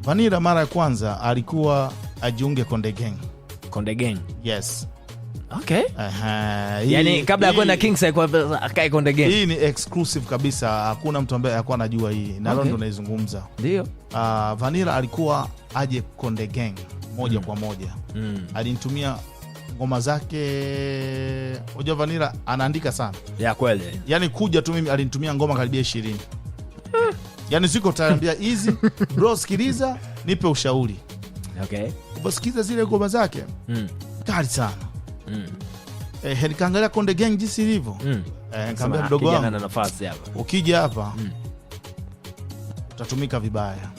Vanilla mara ya kwanza alikuwa ajiunge Konde Gang. Konde Gang. Yes. Okay. Aha, Yani kabla ya kwenda Kings alikuwa akae Konde Gang. Hii ni exclusive kabisa, hakuna mtu ambaye alikuwa anajua hii na leo ndo naizungumza. Vanilla alikuwa aje Konde Gang moja kwa moja. Alinitumia ngoma zake. Unajua Vanilla anaandika sana. Ya kweli. Yani kuja tu mimi alinitumia ngoma karibia 20. Yani ziko tayari, hizi bro, sikiliza nipe ushauri. Uposikiza zile ngoma zake kali sana. Nikaangalia Konde Gang jinsi ilivyo. Nikamwambia mdogo Kijana wangu, na nafasi hapa. Ukija hapa utatumika vibaya.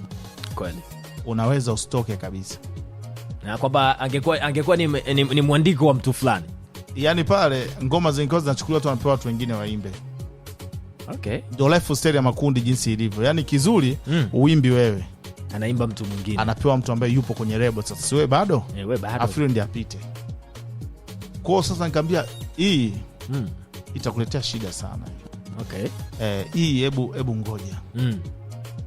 Kweli. Unaweza usitoke kabisa. Na kwamba angekuwa ni mwandiko wa mtu fulani. Yani pale ngoma zingine zinachukuliwa tu, wanapewa watu wengine waimbe. Ndio lifestyle ya makundi jinsi ilivyo. Yani kizuri uimbi wewe. Anaimba mtu mwingine. Anapewa mtu ambaye yupo kwenye lebo. Sasa si wewe bado? Wewe bado. Afu ndiye apite. Kwa sasa nikamwambia hii itakuletea shida sana. Hii hebu ngoja.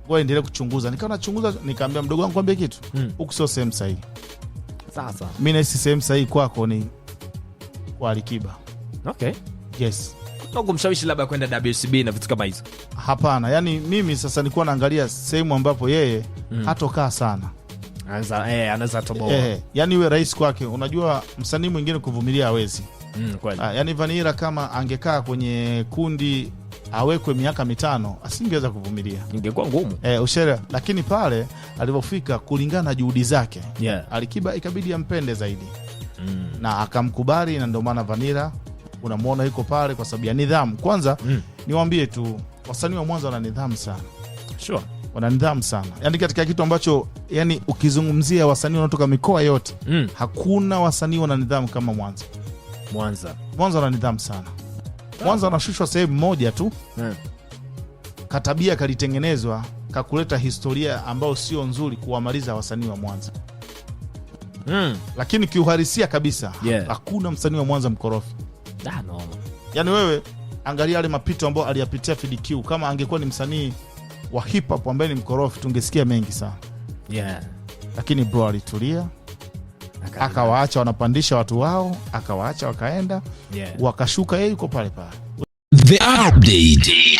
Ngoja endelee kuchunguza. Nikawa nachunguza, nikamwambia mdogo wangu, kwambie kitu. Huku sio sehemu sahihi. Sasa. Mimi nahisi sehemu sahihi kwako ni kwa Alikiba. Yes. Kwa kumshawishi labda kwenda WCB na vitu kama hizo. Hapana, yani mimi sasa nilikuwa naangalia sehemu ambapo yeye hatokaa sana. Anaweza toboa. Yani iwe rahisi kwake. Unajua msanii mwingine kuvumilia hawezi. Kweli. Yani Vanilla kama angekaa kwenye kundi awekwe miaka 5 asingeweza kuvumilia. Ingekuwa ngumu. Ushere, lakini pale alipofika kulingana na juhudi zake, Alikiba ikabidi ampende zaidi. Na akamkubali, na ndio maana Vanilla unamuona yuko pale kwa sababu ya nidhamu. Kwanza niwaambie tu wasanii wa Mwanza wana nidhamu sana. Wana nidhamu sana. Yani katika kitu ambacho, yani ukizungumzia wasanii wanaotoka mikoa yote, hakuna wasanii wana nidhamu kama Mwanza. Mwanza. Mwanza wana nidhamu sana. Mwanza wanashushwa sehemu moja tu. Katabia kalitengenezwa kakuleta historia ambayo sio nzuri kuwamaliza wasanii wa Mwanza. Lakini kiuhalisia kabisa, hakuna msanii wa Mwanza mkorofi. Da, no. Yani wewe angalia yale mapito ambayo aliyapitia FDQ. Kama angekuwa ni msanii wa hip hop ambaye ni mkorofi tungesikia mengi sana. Lakini bro alitulia, akawaacha wanapandisha watu wao, akawaacha wakaenda, wakashuka, yeye yuko pale pale. The Update.